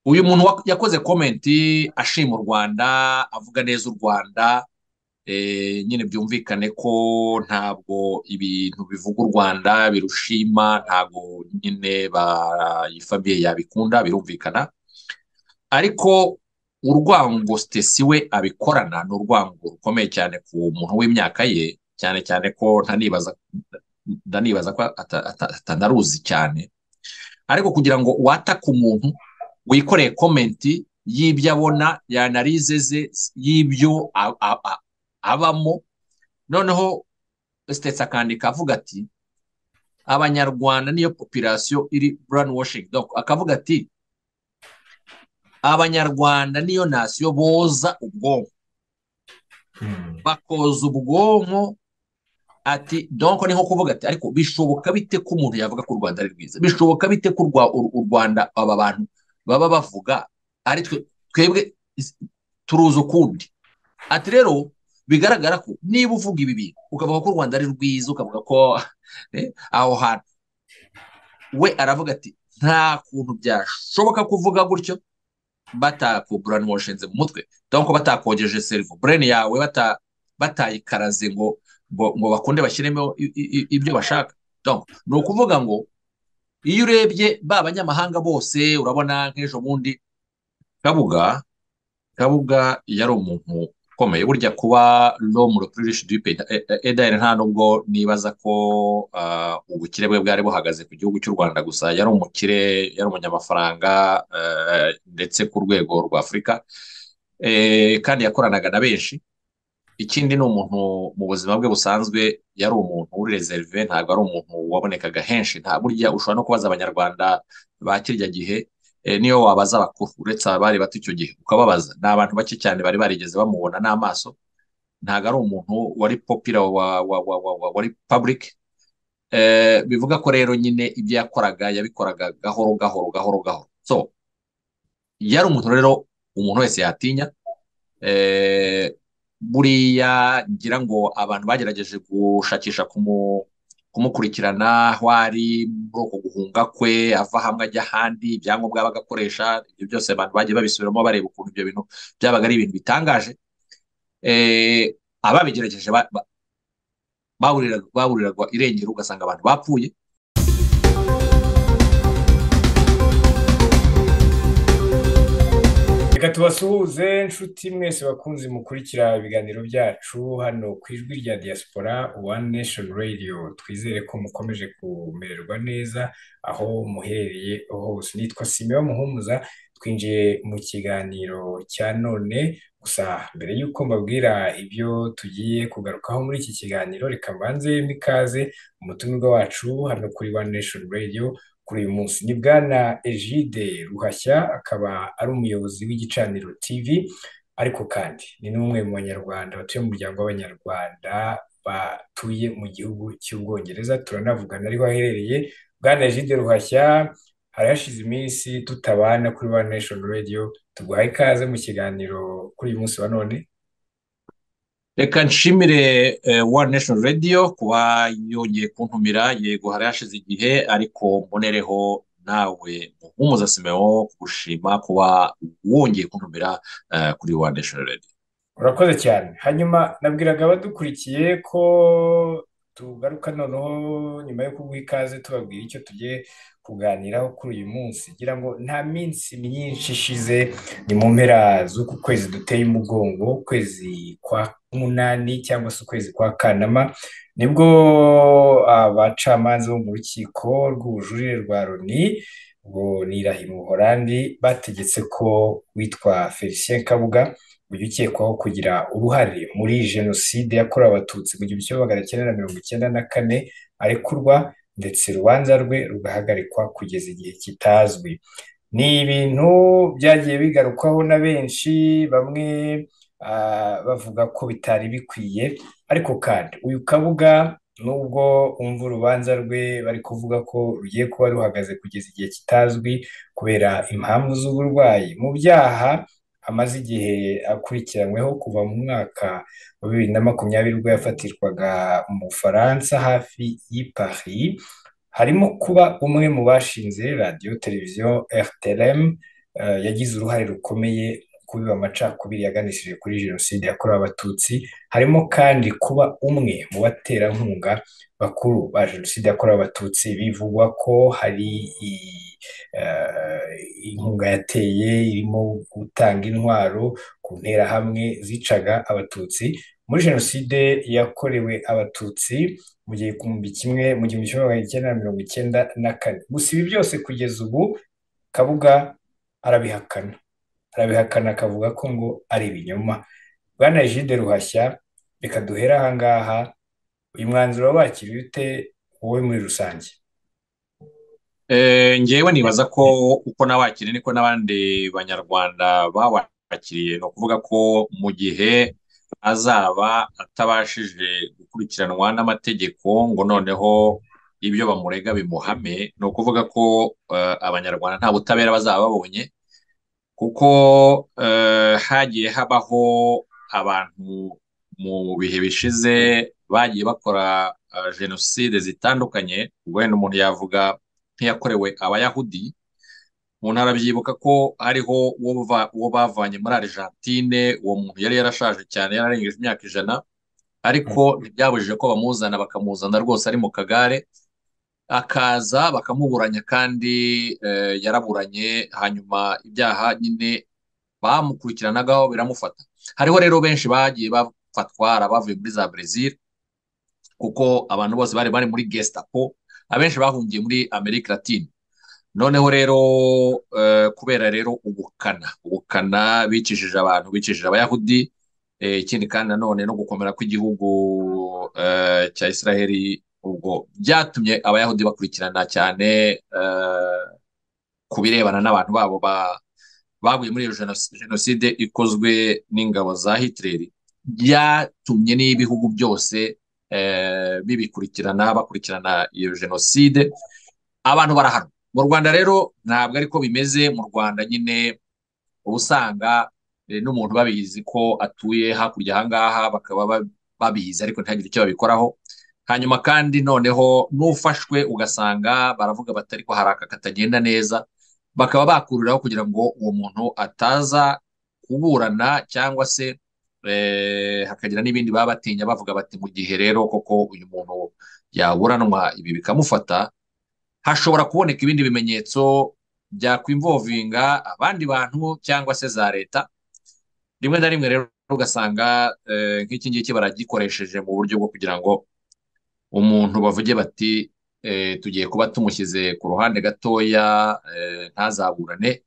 Uyu muntu yakoze comment ashima u Rwanda, avuga neza u Rwanda, nyine byumvikane ko ntabwo ibintu bivuga u Rwanda birushima, ntabwo nyine Fabien yabikunda, birumvikana. Ariko urwango Stacy we abikorana ni urwango rukomeye cyane ku muntu w'imyaka ye, cyane cyane ko ndanibaza ko atanaruzi cyane. Ariko kugira ngo watake umuntu wikoreye comment y'ibyo abona, y'analyse ze, y'ibyo abamo, noneho Stacy akandika avuga ati Abanyarwanda niyo population iri brainwashing. Donc akavuga ati Abanyarwanda niyo nation boza ubwonko, bakoza ubwonko. Ati donc ni nko kuvuga ati ariko bishoboka bite ko umuntu yavuga ko u Rwanda ari rwiza? Bishoboka bite ko u Rwanda aba bantu baba bavuga ari twebwe turuzi ukundi? Ati rero bigaragara ko niba uvuga ibi bintu ukavuga ko u Rwanda ari rwiza, ukavuga ko aho hantu, we aravuga ati nta kuntu byashoboka kuvuga gutyo batakubrainwashinze mu mutwe, donc batakogeje cerveau, brain yawe batayikaraze ngo bakunde bashyiremo ibyo bashaka. Donc ni ukuvuga ngo iyo urebye ba banyamahanga bose, urabona nk'ejo bundi Kabuga yari umuntu ukomeye. Burya kuba l'homme le plus riche du pays, d'ailleurs nta nubwo nibaza ko ubukire bwe bwari buhagaze ku gihugu cy'u Rwanda gusa, yari umukire, yari umunyamafaranga ndetse ku rwego rwa Afurika, kandi yakoranaga na benshi. Ikindi ni umuntu mu buzima bwe busanzwe yari umuntu uri reserve, ntabwo ari umuntu wabonekaga henshi. Nta burya ushobora no kubaza Abanyarwanda ba kirya gihe, niyo wabaza abakuru uretse abari bato icyo gihe ukababaza, ni abantu bake cyane bari barigeze bamubona n'amaso. Ntabwo ari umuntu wari popular, wari public. Bivuga ko rero nyine ibyo yakoraga yabikoraga gahoro gahoro gahoro gahoro. So yari umuntu rero umuntu wese yatinya. Buriya ngira ngo abantu bagerageje gushakisha kumukurikirana aho ari muri uko guhunga kwe, ava hamwe ajya ahandi, ibyangombwa bagakoresha, ibyo byose abantu bagiye babisubiramo bareba ukuntu ibyo bintu byabaga ari ibintu bitangaje. Ababigerageje baburirwa irengero, ugasanga abantu bapfuye. Reka tubasuhuze nshuti mwese bakunzi mukurikira ibiganiro byacu hano ku Ijwi rya Diaspora One Nation Radio. Twizere ko mukomeje kumererwa neza aho muherereye hose. Nitwa Simeon Muhumuza, twinjiye mu kiganiro cya none. Gusa mbere y'uko mbabwira ibyo tugiye kugarukaho muri iki kiganiro, reka mbanze mikaze umutumirwa wacu hano kuri One Nation Radio kuri uyu munsi ni Bwana Egide Ruhashya, akaba ari umuyobozi w'Igicaniro TV, ariko kandi ni n'umwe mu Banyarwanda batuye mu muryango w'Abanyarwanda batuye mu gihugu cy'Ubwongereza. Turanavugana ariho aherereye. Bwana Egide Ruhashya, hari hashize iminsi tutabana kuri One Nation Radio, tuguhaye ikaze mu kiganiro kuri uyu munsi wa none. Reka nshimire One Nation Radio kuba yongeye kuntumira. Yego hari hashize igihe, ariko mbonereho nawe Muhumuza Simeon kugushima kuba wongeye kuntumira kuri One Nation Radio. Urakoze cyane. Hanyuma nabwiraga abadukurikiye ko tugaruka noneho nyuma yo kuguha ikaze tubabwira icyo tugiye kuganiraho kuri uyu munsi. Ngira ngo nta minsi myinshi ishize, ni mu mpera z'uku kwezi duteye umugongo, ukwezi kwa munani cyangwa se ukwezi kwa Kanama, nibwo abacamanza bo mu rukiko rw'ubujurire rwa Loni, ubwo ni Irahi mu Buholandi, bategetse ko witwa Felicien Kabuga ujya ukekwaho kugira uruhare muri jenoside yakorewe Abatutsi mu 1994 arekurwa, ndetse urubanza rwe rugahagarikwa kugeza igihe kitazwi. Ni ibintu byagiye bigarukwaho na benshi, bamwe bavuga ko bitari bikwiye, ariko kandi uyu Kabuga nubwo umva urubanza rwe bari kuvuga ko rugiye kuba ruhagaze kugeza igihe kitazwi kubera impamvu z'uburwayi, mu byaha amaze igihe akurikiranyweho kuva mu mwaka wa 2020 ubwo yafatirwaga mu Bufaransa hafi y'i Paris, harimo kuba umwe mu bashinze radiyo televiziyo RTLM yagize uruhare rukomeye kubiba amacakubiri yaganishije kuri jenoside yakorewe Abatutsi, harimo kandi kuba umwe mu baterankunga bakuru ba jenoside yakorewe Abatutsi. Bivugwa ko hari inkunga yateye irimo gutanga intwaro ku nterahamwe zicaga Abatutsi muri jenoside yakorewe Abatutsi mu 1994. Gusa ibi byose kugeza ubu Kabuga arabihakana akavuga ko ngo ari ibinyoma. Bwana Egide Ruhashya, reka duhere aha ngaha, uyu mwanzuro wakiriye ute wowe muri rusange? Ngewe nibaza ko uko nawakiriye niko n'abandi banyarwanda bawakiriye. Ni ukuvuga ko mu gihe azaba atabashije gukurikiranwa n'amategeko ngo noneho ibyo bamurega bimuhame, ni ukuvuga ko abanyarwanda nta butabera bazaba babonye, kuko hagiye habaho abantu mu bihe bishize bagiye bakora jenoside zitandukanye. Wenda umuntu yavuga nk'iyakorewe Abayahudi, umuntu arabyibuka ko hariho uwo bavanye muri Argentine, uwo muntu yari yarashaje cyane, yararengeje imyaka 100, ariko ntibyabujije ko bamuzana, bakamuzana rwose ari mu kagare, akaza bakamuburanya, kandi yaraburanye, hanyuma ibyaha nyine bamukurikiranagaho biramufata. Hariho rero benshi bagiye bafatwa bavuye muri za Brazil, kuko abantu bose bari bari muri Gestapo, abenshi bahungiye muri Amerika Latine. Noneho rero kubera rero ubukana bicishije abantu, bicishije Abayahudi, ikindi kandi nanone no gukomera kw'igihugu cya Israheli, ubwo byatumye Abayahudi bakurikirana cyane ku birebana n'abantu babo baguye muri iyo jenoside ikozwe n'ingabo za Hitler. Byatumye n'ibihugu byose bibikurikirana, bakurikirana iyo jenoside, abantu barahanwa. Mu Rwanda rero ntabwo ariko bimeze. Mu Rwanda nyine uba usanga n'umuntu babizi ko atuye hakurya aha ngaha, bakaba babizi ariko ntihagire icyo babikoraho. Hanyuma kandi noneho n'ufashwe ugasanga baravuga bati ariko hari aka katagenda neza, bakaba bakuriraho kugira ngo uwo muntu ataza kuburana, cyangwa se hakagira n'ibindi baba batinya, bavuga bati mu gihe rero koko uyu muntu yaburanwa ibi bikamufata, hashobora kuboneka ibindi bimenyetso byakwimvovinga abandi bantu cyangwa se za leta. Rimwe na rimwe rero ugasanga nk'iki ngiki baragikoresheje mu buryo bwo kugira ngo umuntu bavuge bati tugiye kuba tumushyize ku ruhande gatoya, ntazaburane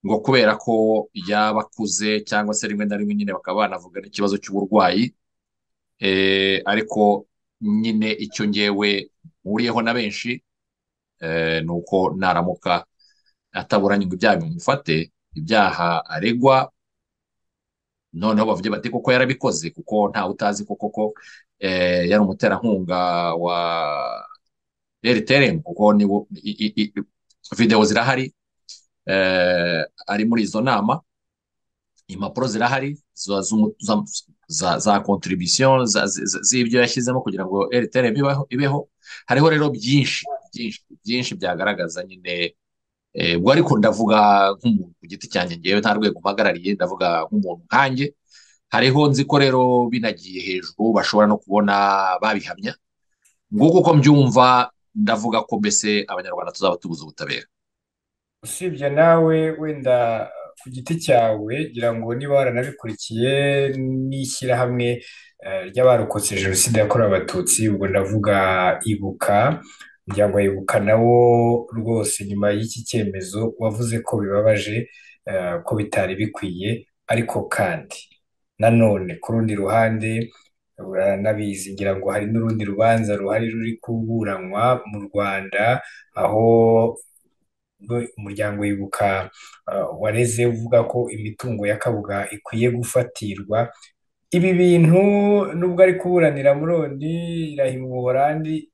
ngo kubera ko yaba akuze, cyangwa se rimwe na rimwe nyine bakaba banavuga n'ikibazo cy'uburwayi. Ariko nyine icyo ngewe mpuriyeho na benshi ni uko naramuka ataburanye ngo ibyaha bimufate, ibyaha aregwa, noneho bavuge bati koko yarabikoze, kuko ntawe utazi ko koko yari umuterankunga wa RTRM, kuko videwo zirahari, ari muri izo nama, impapuro zirahari za contribution z'ibyo yashyizemo kugira ngo RTRM ibeho. Hariho rero byinshi byinshi byinshi byagaragaza nyine. Ubwo ariko ndavuga nk'umuntu ku giti cyanjye, ngewe nta rwego mpagarariye, ndavuga nk'umuntu nkanjye. Hariho nzi ko rero binagiye hejuru bashobora no kubona babihamya. Nguko uko mbyumva, ndavuga ko mbese abanyarwanda tuzaba tubuze ubutabera. Usibye nawe wenda ku giti cyawe, ngira ngo niba waranabikurikiye n'ishyirahamwe ry'abarokotse jenoside yakorewe Abatutsi, ubwo ndavuga Ibuka, umuryango wa Ibuka nawo rwose nyuma y'iki cyemezo wavuze ko bibabaje, ko bitari bikwiye, ariko kandi nanone ku rundi ruhande uranabizi, ngira ngo hari n'urundi rubanza ruhari ruri kuburanwa mu Rwanda, aho umuryango Ibuka wareze uvuga ko imitungo ya Kabuga ikwiye gufatirwa. Ibi bintu nubwo ari kuburanira muri Loni, iraha mu Buholandi,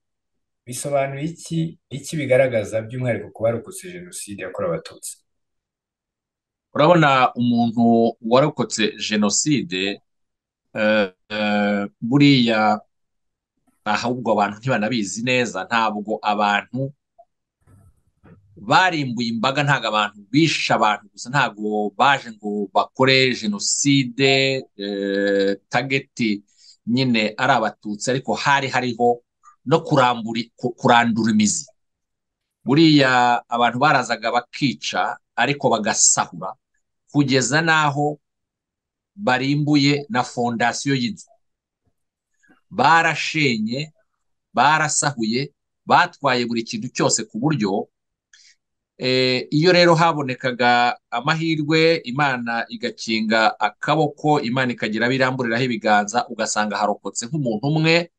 bisobanuye iki? Iki bigaragaza by'umwihariko ku barokotse jenoside yakorewe Abatutsi? Urabona umuntu warokotse jenoside buriya ahubwo abantu ntibanabizi neza, ntabwo abantu Barimbuye imbaga, ntabwo abantu bishe abantu gusa, ntabwo baje ngo bakore jenoside target nyine ari abatutsi, ariko hari hariho no kurandura imizi. Buriya abantu barazaga bakica ariko bagasahura kugeza n'aho barimbuye na fondasiyo y'inzu. Barashenye, barasahuye, batwaye buri kintu cyose, ku buryo iyo rero habonekaga amahirwe, Imana igakinga akaboko, Imana ikagira abo iramburiraho ibiganza, ugasanga harokotse nk'umuntu umwe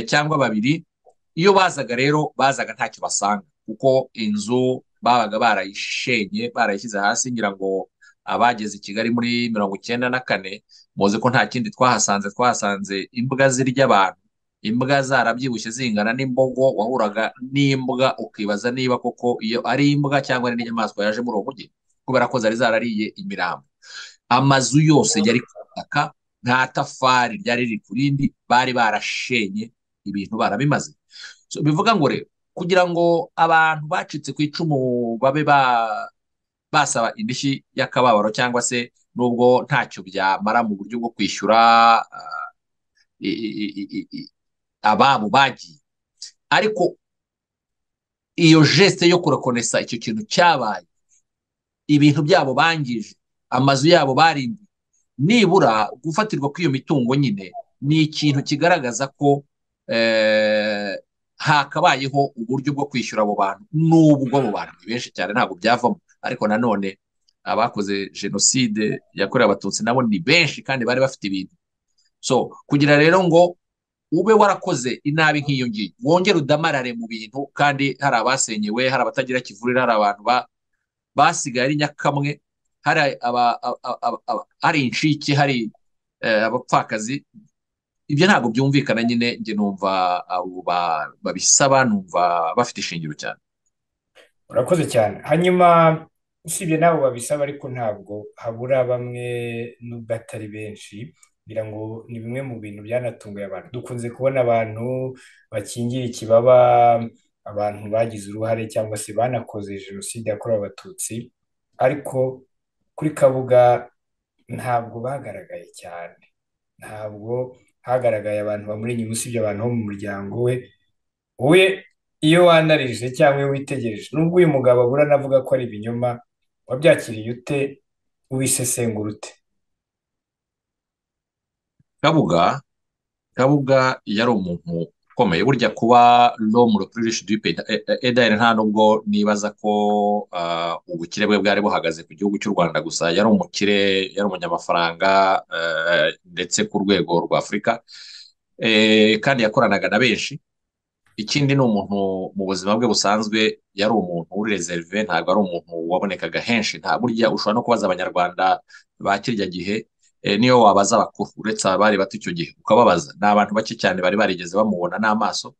cyangwa babiri. Iyo bazaga rero, bazaga ntacyo basanga, kuko inzu babaga barayishenye, barayishyize hasi. Ngira ngo abageze i Kigali muri 94 muzi ko nta kindi twahasanze, twahasanze imbwa zirya abantu, imbwa zarabyibushye zingana n'imbogo. Wahuraga n'imbwa ukibaza niba koko iyo ari imbwa cyangwa ari n'inyamaswa yaje muri uwo mujyi, kubera ko zari zarariye imirambo. Amazu yose yari ku butaka, nta tafari ryari riri ku rindi, bari barashenye ibintu barabimaze. So, bivuga ngo rero kugira ngo abantu bacitse ku icumu babe basaba indishyi y'akababaro, cyangwa se nubwo ntacyo byamara mu buryo bwo kwishyura ababo bagiye, ariko iyo geste yo kurekonesa icyo kintu cyabaye, ibintu byabo bangije, amazu yabo barimbuye, nibura gufatirwa kw'iyo mitungo nyine ni ikintu kigaragaza ko hakabayeho uburyo bwo kwishyura abo bantu, nubwo abo bantu ni benshi cyane ntabwo byavamo. Ariko nanone abakoze jenoside yakorewe abatutsi nabo ni benshi kandi bari bafite ibintu. So kugira rero ngo ube warakoze inabi nk'iyo ngiyo, wongere udamarare mu bintu, kandi hari abasenyewe, hari abatagira kivurira, hari abantu basigaye ari nyakamwe, hari hari incike, hari abapfakazi, ibyo ntabwo byumvikana nyine. Njye numva abo babisaba numva bafite ishingiro cyane. Urakoze cyane. Hanyuma usibye n'abo babisaba, ariko ntabwo habura bamwe nubwo atari benshi, ngira ngo ni bimwe mu bintu byanatunguye abantu. Dukunze kubona abantu bakingira ikibaba abantu bagize uruhare cyangwa se banakoze jenoside yakorewe abatutsi, ariko kuri Kabuga ntabwo bagaragaye cyane, ntabwo hagaragaye abantu bamuri inyuma usibye abantu bo mu muryango we. We iyo wanarije cyangwa iyo witegereje, nubwo uyu mugabo abura anavuga ko ari ibinyoma, wabyakiriye ute, ubisesengura ute? Kabuga yari umuntu ukomeye. Burya kuba l'homme le plus riche du pays, et nta nubwo nibaza ko ubukire bwe bwari buhagaze ku gihugu cy'u Rwanda gusa. Yari umukire, yari umunyamafaranga ndetse ku rwego rwa Afurika, kandi yakoranaga na benshi. Ikindi ni umuntu mu buzima bwe busanzwe yari umuntu uri réservé, ntabwo ari umuntu wabonekaga henshi. Nta burya ushobora no kubaza abanyarwanda ba kirya gihe, niyo wabaza abakuru, uretse abari bato icyo gihe, ukababaza, ni abantu bake cyane bari barigeze bamubona n'amaso.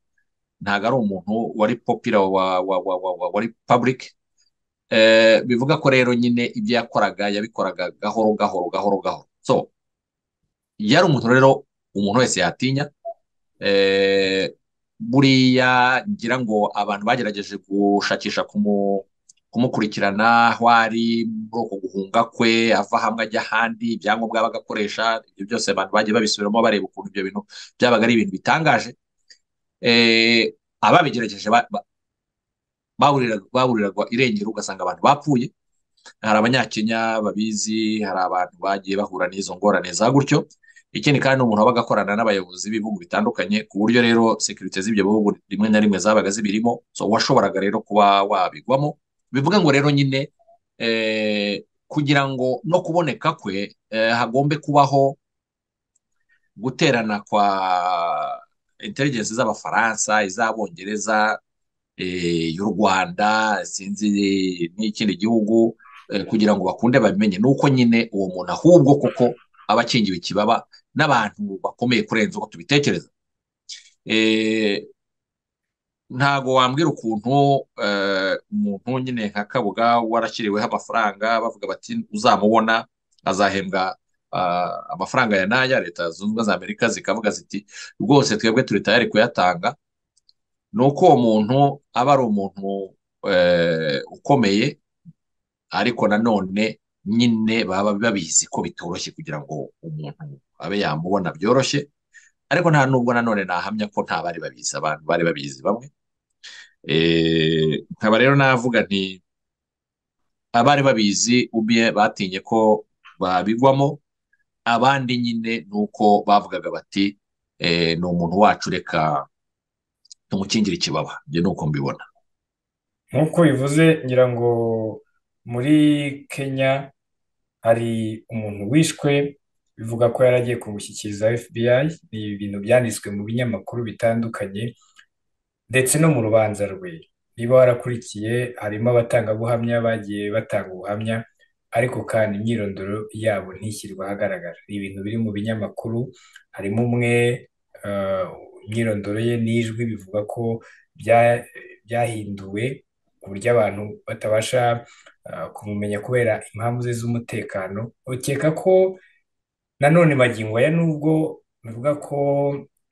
Ntabwo ari umuntu wari popular, wari public. Bivuga ko rero nyine ibyo yakoraga yabikoraga gahoro gahoro gahoro gahoro. So yari umuntu rero umuntu wese yatinya. Buriya ngira ngo abantu bagerageje gushakisha kumukurikirana aho ari muri uko guhunga kwe, ava hamwe ajya ahandi, ibyangombwa bagakoresha, ibyo byose abantu bagiye babisubiramo bareba ukuntu ibyo bintu byabaga ari ibintu bitangaje. Ababigerageje baburirwa irengero, ugasanga abantu bapfuye. Hari abanyakenya babizi, hari abantu bagiye bahura n'izo ngorane za gutyo. Ikindi kandi, umuntu wabaga akorana n'abayobozi b'ibihugu bitandukanye, ku buryo rero sécurité z'ibyo bihugu rimwe na rimwe zabaga zibirimo. So washoboraga rero kuba wabigwamo. Bivuga ngo rero nyine kugira ngo no kuboneka kwe hagombe kubaho guterana kwa intelligence z'abafaransa, iz'abongereza, y'u Rwanda, sinzi n'ikindi gihugu, kugira ngo bakunde babimenye, nuko nyine uwo muntu ahubwo kuko aba akingiwe ikibaba n'abantu bakomeye kurenza uko tubitekereza. Ntago wambwira ukuntu umuntu nyine nka Kabuga warashyiriweho amafaranga, bavuga bati uzamubona azahembwa amafaranga ya n'aya, Leta Zunze Ubumwe za Amerika zikavuga ziti rwose twebwe turi tayari kuyatanga, ni uko uwo muntu aba ari umuntu ukomeye, ariko nanone nyine baba babizi ko bitoroshye kugira ngo umuntu abe yamubona byoroshye. Ariko nta nubwo nanone nahamya ko nta bari babizi, abantu bari babizi bamwe. Nkaba rero navuga nti abari babizi ubye batinye ko babigwamo, abandi nyine ni uko bavugaga bati ni umuntu wacu, reka tumukingire ikibaba. Njye ni uko mbibona. Nk'uko bivuze, ngira ngo muri Kenya hari umuntu wishwe bivuga ko yari agiye kumushyikiriza FBI. Ni ibintu byanditswe mu binyamakuru bitandukanye ndetse no mu rubanza rwe. Niba warakurikiye, harimo abatangabuhamya bagiye batanga ubuhamya, ariko kandi imyirondoro yabo ntishyirwe ahagaragara. Ni ibintu biri mu binyamakuru, harimo umwe imyirondoro ye n'ijwi bivuga ko byahinduwe ku buryo abantu batabasha kumumenya kubera impamvu ze z'umutekano. Ukeka ko nanone magingo aya, nubwo bivuga ko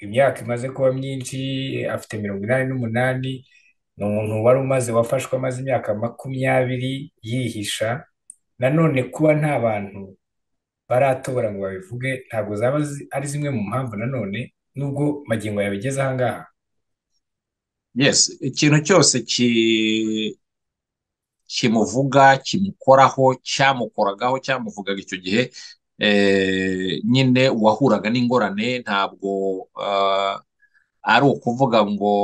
imyaka imaze kuba myinshi, afite 88, ni umuntu wari umaze wafashwe amaze imyaka 20 yihisha, nanone kuba nta bantu baratobora ngo babivuge, ntabwo zaba ari zimwe mu mpamvu nanone nubwo magingo yabigeze aha ngaha. Yes, ikintu cyose kimuvuga, kimukoraho, cyamukoragaho, cyamuvugaga icyo gihe, nyine wahuraga n'ingorane. Ntabwo ari ukuvuga ngo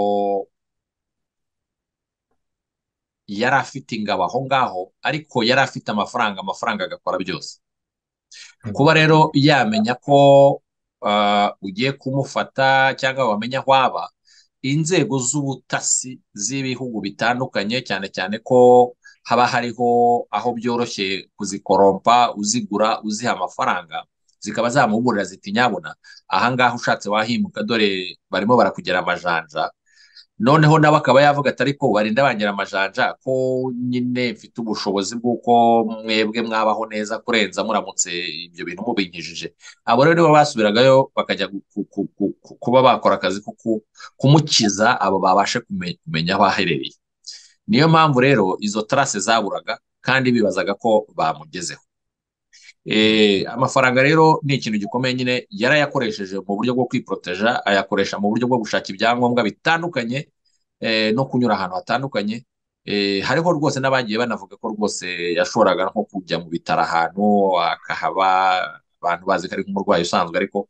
yari afite ingabo aho ngaho, ariko yari afite amafaranga, amafaranga agakora byose. Kuba rero yamenya ko ugiye kumufata cyangwa wamenya aho aba, inzego z'ubutasi z'ibihugu bitandukanye, cyane cyane ko haba hariho aho byoroshye kuzikorompa, uzigura, uziha amafaranga, zikaba zamuburira ziti nyabona aha ngaha ushatse wahimuka, dore barimo barakugera amajanja. Noneho nawe akaba yavuga ati ariko barinda bangira amajanja ko nyine mfite ubushobozi bw'uko mwebwe mwabaho neza kurenza muramutse ibyo bintu mubinkijije. Abo rero nibo basubiragayo bakajya kuba bakora akazi ko kumukiza abo babashe kumenya aho aherereye. Niyo mpamvu rero izo trace zaburaga kandi bibazaga ko bamugezeho. Amafaranga rero ni ikintu gikomeye nyine, yarayakoresheje mu buryo bwo kwiproteja, ayakoresha mu buryo bwo gushaka ibyangombwa bitandukanye, no kunyura ahantu hatandukanye. Hariho rwose n'abagiye banavuga ko rwose yashoboraga nko kujya mu bitaro ahantu akahaba, abantu bazi ko ari nk'umurwayi usanzwe, ariko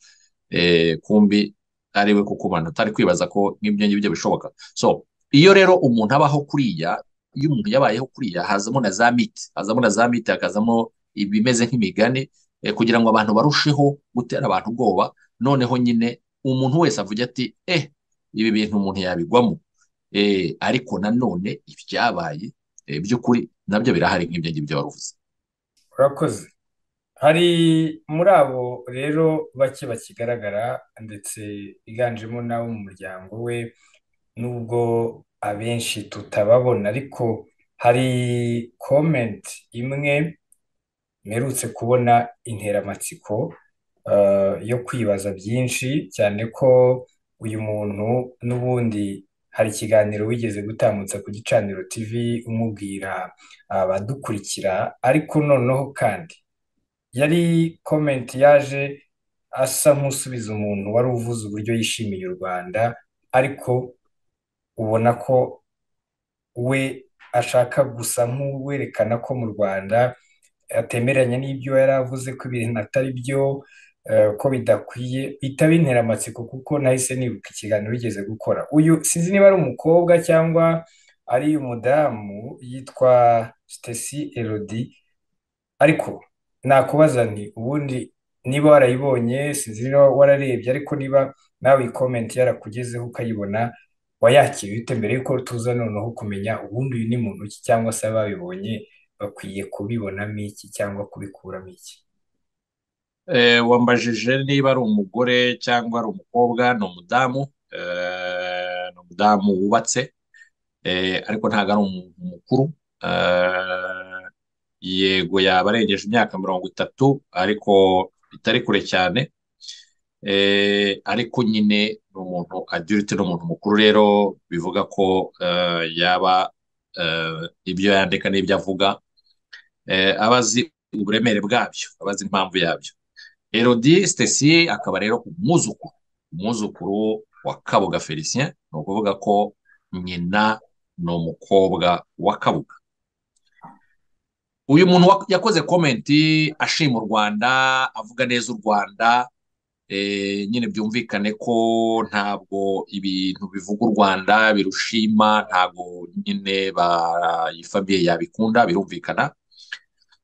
kumbi ari we, kuko abantu utari kwibaza ko nk'ibyo ngibyo bishoboka. So iyo rero umuntu abaho kuriya, iyo umuntu yabayeho kuriya, hazamo na za mite, hazamo na za mite, hakazamo ibimeze nk'imigani, kugira ngo abantu barusheho gutera abantu ubwoba. Noneho nyine umuntu wese avuga ati ibi bintu umuntu yabigwamo. Ariko nanone ibyabaye by'ukuri nabyo birahari nk'ibyo ngibyo waruvuze. Urakoze. Hari muri abo rero bake bakigaragara, ndetse biganjemo n'abo mu muryango we, nubwo abenshi tutababona, ariko hari comment imwe mperutse kubona interamatsiko yo kwibaza byinshi, cyane ko uyu muntu n'ubundi hari ikiganiro wigeze gutambutsa ku Gicaniro TV umubwira abadukurikira, ariko noneho kandi yari comment yaje asa nk'usubiza umuntu wari uvuze uburyo yishimiye u Rwanda, ariko ubona ko we ashaka gusa nk'uwerekana ko mu Rwanda atemeranya n'ibyo yari avuze, ko ibintu atari byo, ko bidakwiye. Bihita bintera amatsiko kuko nahise nibuka ikiganiro wigeze gukora. Uyu sinzi niba ari umukobwa cyangwa ari umudamu, yitwa Stacy Elodie, ariko nakubaza nti ubundi niba warayibonye, sinzi niba wararebye, ariko niba nawe iyi comment yarakugezeho ukayibona, wayakiriye ute mbere yuko tuza noneho kumenya ubundi uyu ni muntu ki, cyangwa se ababibonye bakwiye kubibonamo iki cyangwa kubikuramo iki? Wambajije niba ari umugore cyangwa ari umukobwa. Ni umudamu, ni umudamu wubatse, ariko ntabwo ari umuntu mukuru. Yego yaba arengeje imyaka 30, ariko bitari kure cyane. Ariko nyine ni umuntu adulte, ni umuntu mukuru, rero bivuga ko yaba ibyo yandika n'ibyo avuga, aba azi uburemere bwabyo, aba azi impamvu yabyo. Elodie Stacy akaba rero umwuzukuru wa Kabuga Felicien, ni ukuvuga ko nyina ni umukobwa wa Kabuga. Uyu muntu yakoze comment ashima u Rwanda, avuga neza u Rwanda, nyine byumvikane ko ntabwo ibintu bivuga u Rwanda birushima, ntabwo nyine bayifamiye yabikunda, birumvikana.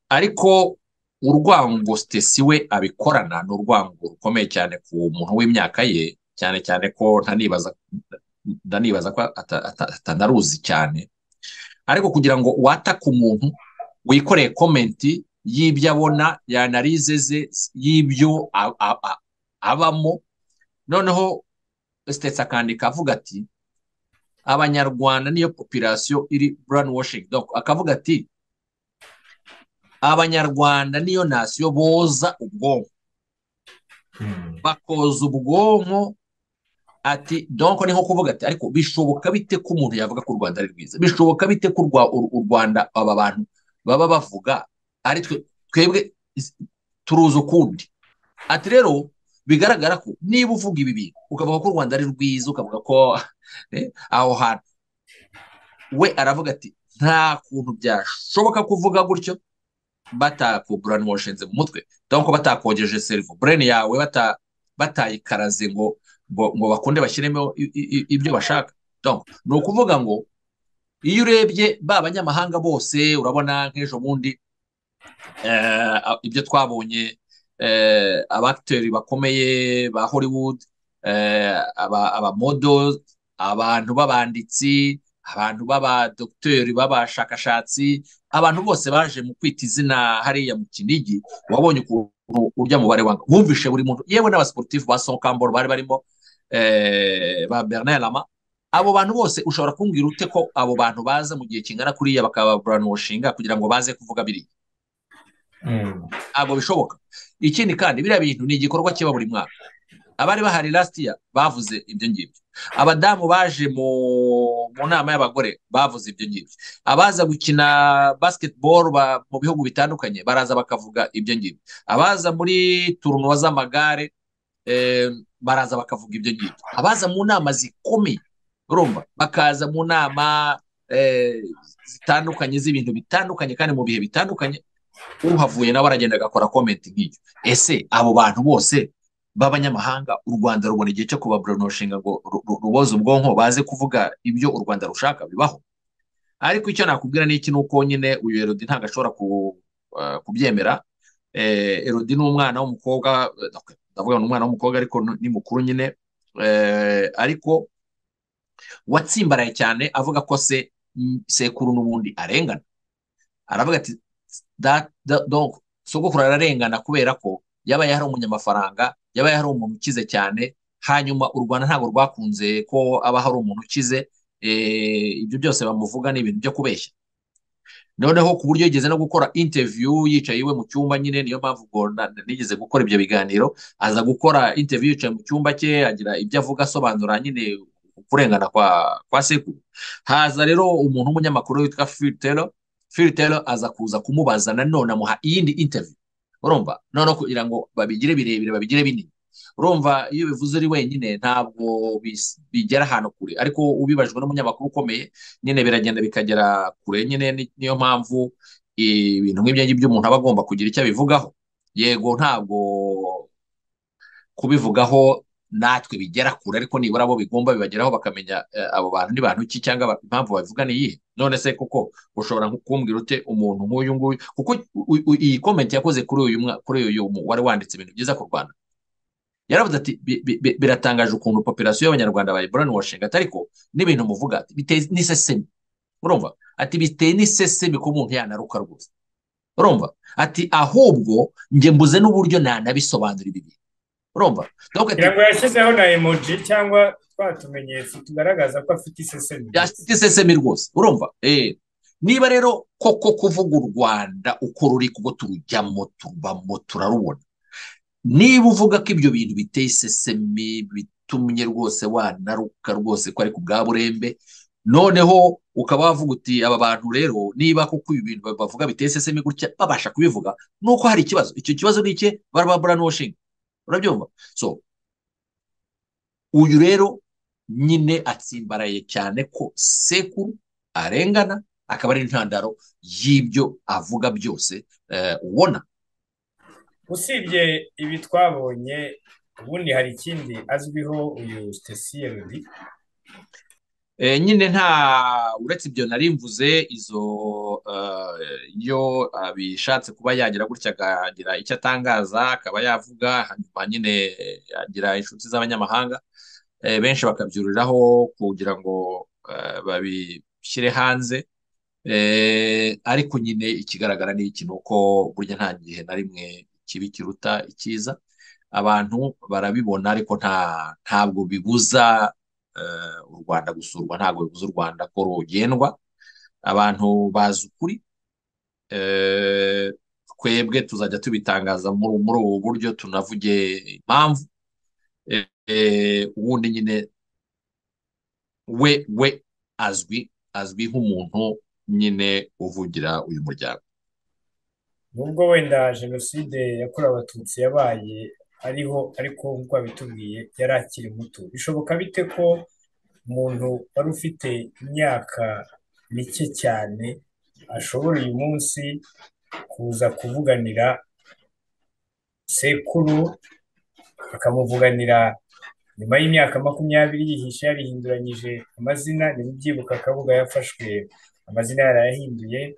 Ariko urwango Stacy we abikorana ni urwango rukomeye cyane ku muntu w'imyaka ye, cyane cyane ko ndanibaza ko atanaruzi cyane. Ariko kugira ngo watake umuntu wikoreye comment y'ibyo abona, y'analyse ze, y'ibyo abamo, noneho Stacy akandika avuga ati Abanyarwanda niyo population iri brainwashing. Donc akavuga ati Abanyarwanda niyo nation boza ubwonko, bakoza ubwonko. Ati donc ni nko kuvuga ati ariko bishoboka bite ko umuntu yavuga ko u Rwanda ari rwiza? Bishoboka bite ko u Rwanda aba bantu baba bavuga ari twebwe turuzi ukundi? Ati rero bigaragara ko niba uvuga ibi bintu ukavuga ko u Rwanda ari rwiza, ukavuga ko aho hantu, we aravuga ati nta kuntu byashoboka kuvuga gutyo batakubrainwashinze mu mutwe, donc batakogeje cerveau, brain yawe batayikaraze ngo bakunde bashyiremo ibyo bashaka. Donc ni ukuvuga ngo iyo urebye ba banyamahanga bose, urabona nk'ejo bundi ibyo twabonye, abacteurs bakomeye ba Hollywood, abamodels, abantu b'abanditsi, abantu b'abadokiteri, b'abashakashatsi, abantu bose baje mu kwita izina hariya mu Kinigi, wabonye ukuntu urya mubare wanga wumvishe buri muntu, yewe n'abasportifs ba Sonkamboro bari barimo, ba Bernard Lama, abo bantu bose ushobora kumbwira ute ko abo bantu baza mu gihe kingana kuriya bakaba brainwashinga kugira ngo baze kuvuga biriya? Ntabwo bishoboka. Ikindi kandi biriya bintu ni igikorwa kiba buri mwaka. Abari bahari last year bavuze ibyo ngibyo, abadamu baje mu nama y'abagore bavuze ibyo ngibyo, abaza gukina basketball mu bihugu bitandukanye baraza bakavuga ibyo ngibyo, abaza muri tournoi z'amagare baraza bakavuga ibyo ngibyo, abaza mu nama zikomeye, urumva, bakaza mu nama zitandukanye z'ibintu bitandukanye kandi mu bihe bitandukanye, uhavuye nawe aragenda agakora comment nk'iyo. Ese abo bantu bose b'abanyamahanga u Rwanda rubona igihe cyo kubabrainwashinga ngo ruboze ubwonko baze kuvuga ibyo u Rwanda rushaka? Bibaho. Ariko icyo nakubwira ni iki, nuko nyine uyu Elodie ntabwo ashobora kubyemera. Elodie ni umwana w'umukobwa, ndavuga ni umwana w'umukobwa ariko ni mukuru nyine, ariko watsimbaraye cyane avuga ko se sekuru n'ubundi arengana. Aravuga ati donc sogokuru ararengana kubera ko yabaye hari umunyamafaranga, yabaye hari umuntu ukize cyane, hanyuma u Rwanda ntabwo rwakunze ko aba hari umuntu ukize, ibyo byose bamuvuga ni ibintu byo kubeshya. Noneho ku buryo yigeze no gukora interview yicaye iwe mu cyumba nyine, niyo mpamvu ubwo nigeze gukora ibyo biganiro, aza gukora interview yicaye mu cyumba cye, agira ibyo avuga asobanura nyine kurengana kwa sekuru. Haza rero umuntu w'umunyamakuru witwa Phil Taylor. Phil Taylor aza kuza kumubaza nanone, amuha iyindi interview, urumva, noneho kugira ngo babigire birebire babigire binini. Urumva iyo bivuze uri wenyine ntabwo bigera ahantu kure, ariko ubibajwe n'umunyamakuru ukomeye nyine biragenda bikagera kure nyine. Niyo mpamvu ibintu nk'ibyo ngibyo umuntu aba agomba kugira icyo abivugaho. Yego ntabwo kubivugaho natwe bigera kure, ariko nibura abo bigomba bibageraho bakamenya abo bantu ni bantu ki, cyangwa impamvu babivuga ni iyihe. None se kuko ushobora kumbwira ute umuntu nk'uyu nguyu, kuko iyi comment yakoze kuri uyu wari wanditse ibintu byiza ku Rwanda, yaravuze ati biratangaje ukuntu population y'Abanyarwanda bayi brainwashing, ariko n'ibintu muvuga biteye n'isesemi. Urumva, ati biteye n'isesemi ko umuntu yanaruka rwose. Urumva, ati ahubwo njye mbuze n'uburyo nanabisobanura ibi bintu. Urumva, donc ati ngo yashyizeho na emoji cyangwa twatumenyetso tugaragaza ko afite isesemi, afite isesemi rwose. Urumva, niba rero koko kuvuga u Rwanda uko ruri, kuko turujyamo tubamo turarubona, niba uvuga ko ibyo bintu biteye isesemi bitumye rwose wanaruka rwose ko ari ku bwa burembe, Noneho ukaba wavuga uti aba bantu rero niba koko ibi bintu bavuga biteye isesemi gutya babasha kubivuga, nuko hari ikibazo. Icyo kibazo ni iki? Baraba brainwashing, urabyumva? So uyu rero nyine atsimbaraye cyane ko sekuru arengana, akaba ari intandaro y'ibyo avuga byose ubona. Usibye ibi twabonye, ubundi hari ikindi azwiho uyu Stecy Elodie? Nyine nta uretse ibyo nari mvuze, izo iyo abishatse kuba yagira gutya akagira icyo atangaza akaba yavuga, hanyuma nyine agira inshuti z'abanyamahanga benshi bakabyuriraho kugira ngo babishyire hanze. Ariko nyine ikigaragara ni iki, ni uko burya nta gihe na rimwe kibi kiruta icyiza. Abantu barabibona, ariko ntabwo bibuza u Rwanda gusurwa, ntabwo bibuza u Rwanda ko rugendwa. Abantu bazi ukuri. Twebwe tuzajya tubitangaza muri ubu buryo, tunavuge impamvu. Ubundi nyine we azwi nk'umuntu nyine uvugira uyu muryango. Nubwo wenda jenoside yakorewe Abatutsi yabaye ariho, ariko nk'uko babitubwiye yari akiri muto. Bishoboka bite ko umuntu wari ufite imyaka mike cyane ashobora uyu munsi kuza kuvuganira sekuru, akamuvuganira nyuma y'imyaka 20 yihishe yarihinduranyije amazina? Niba ubyibuka, Kabuga yafashwe amazina yarayahinduye,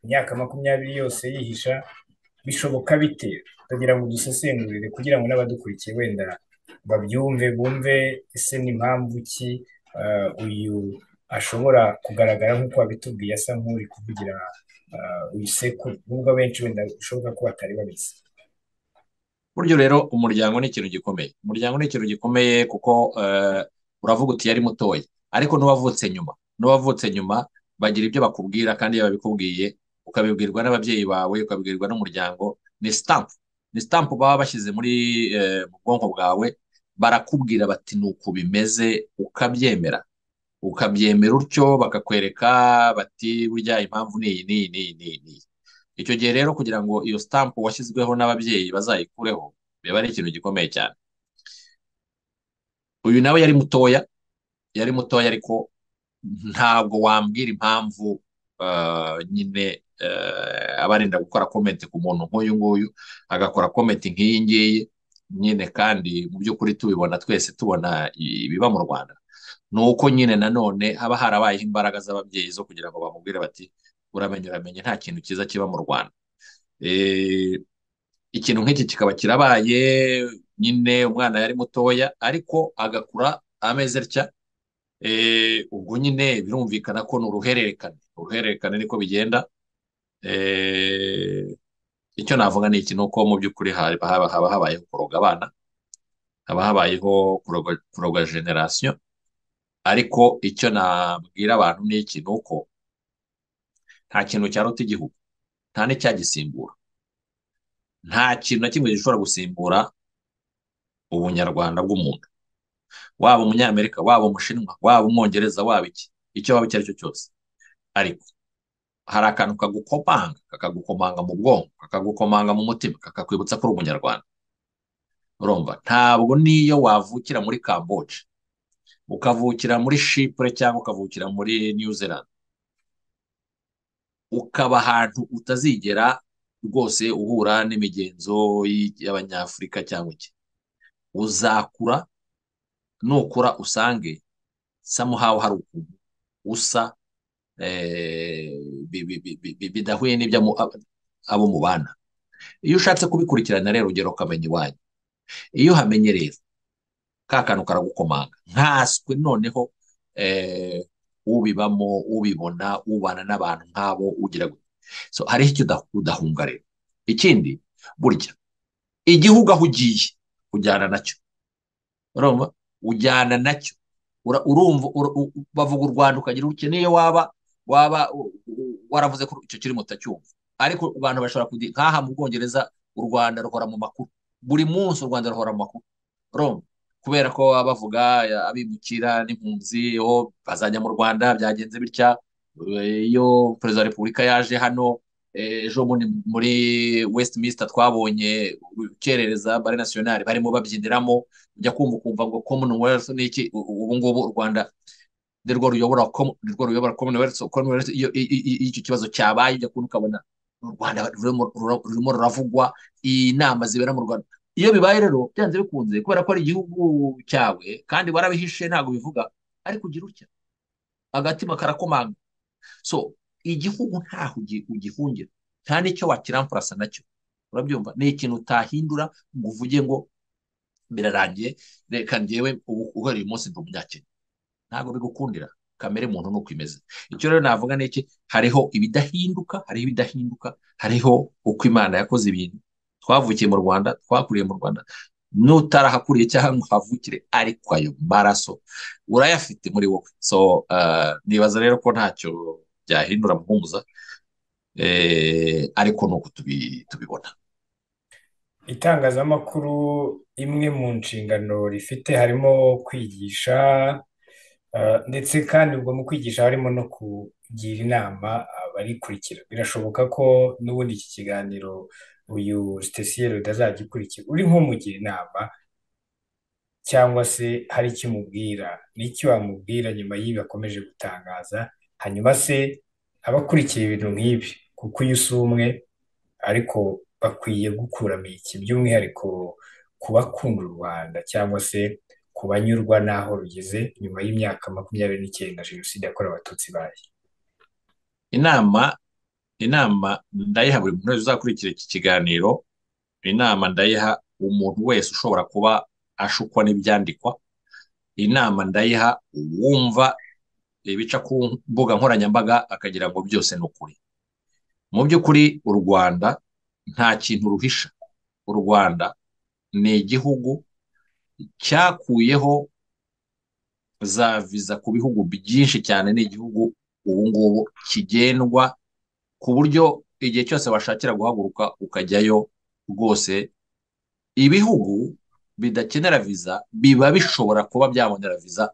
imyaka 20 yose yihisha. Bishoboka bite? Kugira ngo dusesengurire, kugira ngo n'abadukurikiye wenda babyumve, bumve ese ni impamvu ki uyu ashobora kugaragara nk'uko wabitubwiye asa nk'uri kuvugira uyu sekuru, nubwo abenshi wenda bishoboka ko batari babizi. Buryo rero umuryango ni ikintu gikomeye. Umuryango ni ikintu gikomeye kuko uravuga uti yari mutoya, ariko n'uwavutse nyuma bagira ibyo bakubwira, kandi iyo babikubwiye ukabibwirwa n'ababyeyi bawe, ukabibwirwa n'umuryango, ni stamp, ni stamp baba bashyize muri mu bwonko bwawe. Barakubwira bati nuko bimeze, ukabyemera, ukabyemera utyo, bakakwereka bati burya impamvu ni iyi n'iyi n'iyi n'iyi n'iyi. Icyo gihe rero kugira ngo iyo stamp washyizweho n'ababyeyi bazayikureho, biba ari ikintu gikomeye cyane. Uyu nawe yari mutoya, yari mutoya, ariko ntabwo wambwira impamvu nyine abarinda gukora comment ku muntu nk'uyu nguyu, agakora comment nk'iyi ngiyi nyine, kandi mu by'ukuri tubibona twese, tubona ibiba mu Rwanda. Ni uko nyine nanone haba harabayeho imbaraga z'ababyeyi zo kugira ngo bamubwire bati uramenye, uramenye, nta kintu cyiza kiba mu Rwanda. Ikintu nk'iki kikaba kirabaye nyine, umwana yari mutoya ariko agakura ameze atya. Ubwo nyine birumvikana ko ni uruhererekane, uruhererekane niko bigenda. Icyo navuga ni iki, ni uko mu by'ukuri haba habayeho kuroga abana, haba habayeho kuroga generation. Ariko icyo nabwira abantu ni iki, ni uko nta kintu cyaruta igihugu, nta n'icyagisimbura, nta kintu na kimwe gishobora gusimbura ubunyarwanda bw'umuntu, waba umunyamerika, waba umushinwa, waba umwongereza, waba iki, icyo waba icyo ari cyo cyose. Ariko hari akantu kagukomanga, kakagukomanga mu bwonko, kakagukomanga mu mutima, kakakwibutsa ko uri umunyarwanda. Urumva, ntabwo niyo wavukira muri Kamboje, ukavukira muri Chypre, cyangwa ukavukira muri New Zealand, ukaba ahantu utazigera rwose uhura n'imigenzo y'abanyafurika cyangwa iki, uzakura, nukura usange somehow hari ukuntu usa bidahuye n'ibyo abo mubana. Iyo ushatse kubikurikirana rero ugera ukamenya iwanyu. Iyo uhamenye rero ka kantu karagukomanga, nkaswe noneho ubibamo, ubibona, ubana n'abantu nk'abo, ugira gute. So hariho icyo udahunga rero. Ikindi, burya igihugu aho ugiye ujyana nacyo, urumva, ujyana nacyo. Urumva, bavuga u Rwanda ukagira uke, niyo waba waravuze ko icyo kiri mutacyumva, ariko abantu bashobora kugira nk'aha mu Bwongereza u Rwanda ruhora mu makuru buri munsi, u Rwanda ruhora mu makuru, urumva. Kubera ko baba bavuga abimukira n'impunzi, oh, bazajya mu Rwanda byagenze bitya. Iyo perezida wa repubulika yaje hano ejo bundi muri Westminster, twabonye urukerereza ballet national barimo babyiniramo. Ujya kumva ukumva ngo Commonwealth ni iki. Ubu ngubu u Rwanda nirwo ruyobora Commonwealth. Commonwealth, iyo icyo kibazo cyabaye, ujya kubona ukabona u Rwanda rurimo ruravugwa, inama zibera mu Rwanda. Iyo bibaye rero, byanze bikunze, kubera ko ari igihugu cyawe kandi warabihishe, ntabwo bivuga, ariko ugira utya agatima karakomanga. So igihugu ntaho ugihungira, nta n'icyo wakiramfurasa nacyo, urabyumva? Ni ikintu utahindura ngo uvuge ngo birarangiye, reka njyewe ubu uhereye uyu munsi ndi Umunyakenya. Ntabwo bigukundira, kamere muntu ni uko imeze. Icyo rero navuga ni iki: hariho ibidahinduka, hariho ibidahinduka, hariho uko Imana yakoze ibintu. Twavukiye mu Rwanda, twakuriye mu Rwanda, n'utarahakuriye cyangwa ngo uhavukire, ariko ayo maraso urayafite muri wowe. So nibaza rero ko ntacyo byahindura, Muhumuza, ariko ni uko tubibona. Itangazamakuru, imwe mu nshingano rifite harimo kwigisha, ndetse kandi ubwo mu kwigisha harimo no kugira inama abarikurikira. Birashoboka ko n'ubundi iki kiganiro uyu Stecy utazagikurikira, uri nk'umugira inama cyangwa se hari icyo umubwira, n'icyo wamubwira nyuma y'ibi akomeje gutangaza? Hanyuma se abakurikiye ibintu nk'ibi, kuko uyu si umwe, ariko bakwiye gukuramo iki, by'umwihariko ku bakunda u Rwanda cyangwa se ku banyurwa n'aho rugeze nyuma y'imyaka 29 jenoside yakorewe Abatutsi ibaye? Inama ndayiha buri muntu wese uzakurikira iki kiganiro. Inama ndayiha umuntu wese ushobora kuba ashukwa n'ibyandikwa. Inama ndayiha uwumva ibica ku mbuga nkoranyambaga akagira ngo byose ni ukuri. Mu by'ukuri, u Rwanda nta kintu ruhisha. U Rwanda ni igihugu cyakuyeho za viza ku bihugu byinshi cyane. Ni igihugu ubu ngubu kigendwa ku buryo igihe cyose washakira guhaguruka ukajyayo rwose. Ibihugu bidakenera viza biba bishobora kuba byabonera viza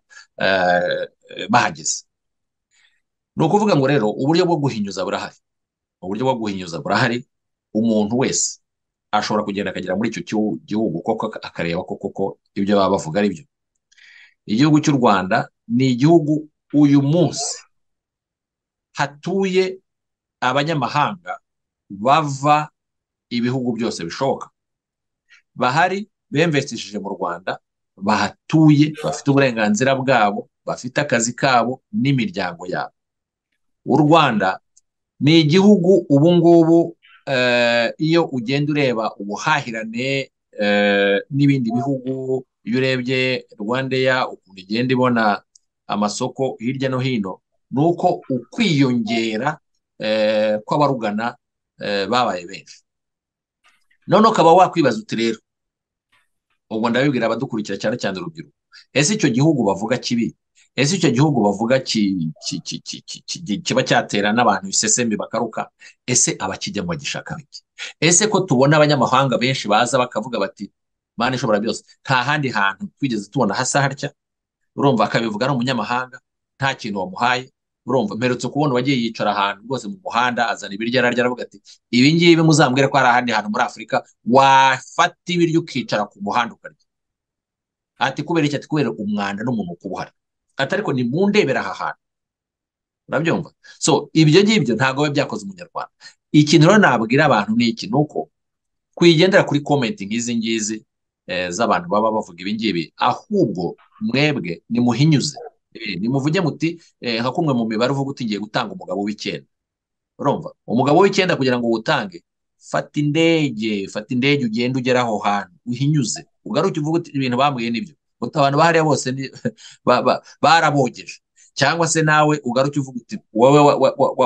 bahageze. Ni ukuvuga ngo rero uburyo bwo guhinyuza burahari, uburyo bwo guhinyuza burahari. Umuntu wese ashobora kugenda akagera muri icyo gihugu koko, akareba ko koko ibyo baba bavuga ari byo. Igihugu cy'u Rwanda ni igihugu uyu munsi hatuye abanyamahanga bava ibihugu byose bishoboka, bahari bemvestishije mu Rwanda, bahatuye, bafite uburenganzira bwabo, bafite akazi kabo n'imiryango yabo. U Rwanda ni igihugu ubu ngubu, iyo ugenda ureba ubuhahirane n'ibindi bihugu, iyo urebye RwandAir ukuntu igenda ibona amasoko hirya no hino, ni uko ukwiyongera kw'abarugana babaye benshi. None ukaba wakwibaza uti rero, ubwo ndabibwira abadukurikira, cyane cyane urubyiruko: ese icyo gihugu bavuga kibi, ese icyo gihugu bavuga kiba cyatera n'abantu isesemi bakaruka, ese abakijyamo bagishaka iki? Ese ko tubona abanyamahanga benshi baza bakavuga bati: "Mana ishobora byose, nta handi hantu twigeze tubona hasa hatya"? Urumva, akabivuga ari umunyamahanga, nta kintu wamuhaye. Urumva, mperutse kubona uwagiye yicara ahantu rwose mu muhanda, azana ibiryo ararya, aravuga ati: "Ibi ngibi muzambwire ko hari ahandi hantu muri Afurika wafata ibiryo ukicara ku muhanda ukarya." Ati: "Kubera iki?" Ati: "Kubera umwanda n'umunuko uba uhari." Ati: "Ariko nimundebera aha hantu." Urabyumva? So ibyo ngibyo ntabwo biba byakoze Umunyarwanda. Ikintu rero nabwira abantu ni iki: ni uko kwigendera kuri comment nk'izi ngizi z'abantu baba bavuga ibi ngibi, ahubwo mwebwe nimuhinyuze, nimuvuge muti nka kumwe mu mibare uvuga uti: "Ngiye gutanga umugabo w'icyenda." Urumva, umugabo w'icyenda, kugira ngo uwutange, fata indege, fata indege ugende ugere aho hantu, uhinyuze, ugaruke uvuge uti: "Ibintu bambwiye nibyo, uti abantu bahariya bose barabogeje." Cyangwa se nawe ugaruke uvuga uti wowe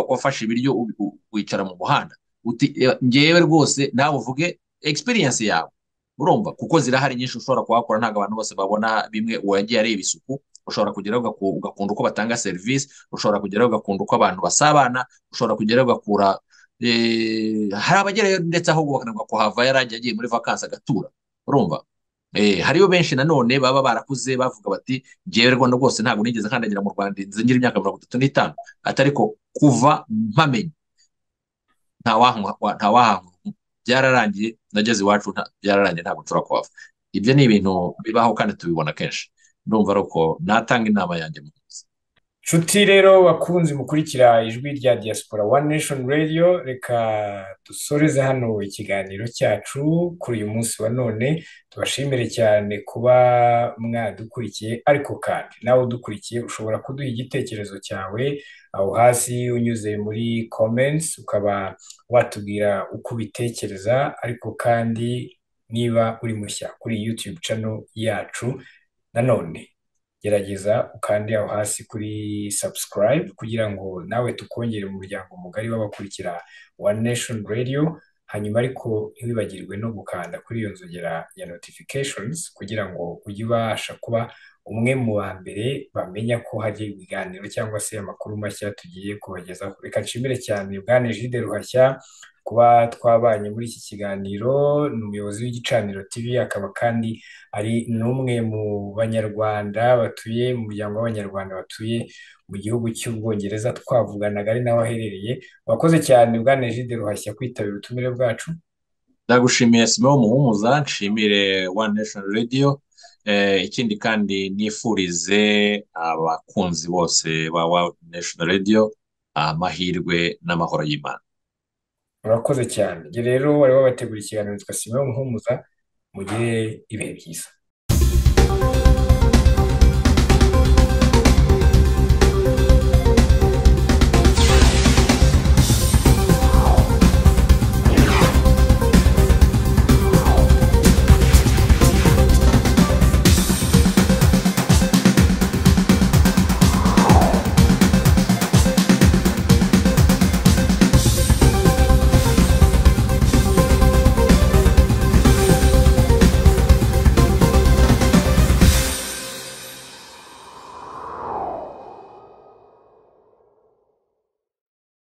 wafashe ibiryo wicara mu muhanda, uti: "Ngewe rwose." Nawe uvuge experience yawe, urumva, kuko zirahari nyinshi ushobora kuhakora. Ntabwo abantu bose babona bimwe. Uwagiye areba isuku, ushobora kugeraho ugakunda uko batanga serivisi, ushobora kugeraho ugakunda uko abantu basabana, ushobora kugeraho ugakura hari abagerayo ndetse ahubwo bakananirwa kuhava, yaragiye agiye muri vakansi agatura. Urumva? Hariyo benshi nanone baba barakuze bavuga bati ngewe Rwanda rwose ntabwo nigeze nkandagira mu Rwanda nze ngira imyaka 35, atari ko kuva mpamenye ntawahankura, byararangiye, nageze iwacu byararangiye, ntabwo nshobora kuhava. Ibyo ni ibintu bibaho kandi tubibona kenshi. Ndumva ari uko natanga inama yanjye mu nzu. Nshuti rero bakunzi mukurikira Ijwi rya Diaspora One Nation Radio, reka dusoreze hano ikiganiro cyacu kuri uyu munsi wa none. Tubashimire cyane kuba mwadukurikiye, ariko kandi nawe udukurikiye ushobora kuduha igitekerezo cyawe aho hasi unyuze muri comments, ukaba watubwira uko ubitekereza. Ariko kandi niba uri mushya kuri YouTube channel yacu, nanone gerageza ukande aho hasi kuri subscribe kugira ngo nawe tukongere mu muryango mugari w'abakurikira One Nation Radio. Hanyuma ariko ntiwibagirwe no gukanda kuri iyo nzogera ya notifications kugira ngo ujye ubasha kuba umwe mu ba mbere bamenya ko hari ibiganiro cyangwa se amakuru mashya tugiye kubagezaho. Reka nshimire cyane Bwana Egide Ruhashya kuba twabanye muri iki kiganiro. Ni umuyobozi w'Igicaniro TV, akaba kandi ari n'umwe mu banyarwanda batuye mu muryango w'abanyarwanda batuye mu gihugu cy'Ubwongereza, twavuganaga ari naho aherereye. Wakoze cyane Bwana Egide Ruhashya kwitabira ubutumire bwacu. Ndagushimiye Simon Muhumuza, nshimire One Nation Radio. Ikindi kandi nifurize abakunzi bose ba One Nation Radio amahirwe n'amahoro y'Imana. Urakoze cyane. Njye rero wari wabateguriye ikiganiro, nitwa Simon Muhumuza, mugire ibihe byiza.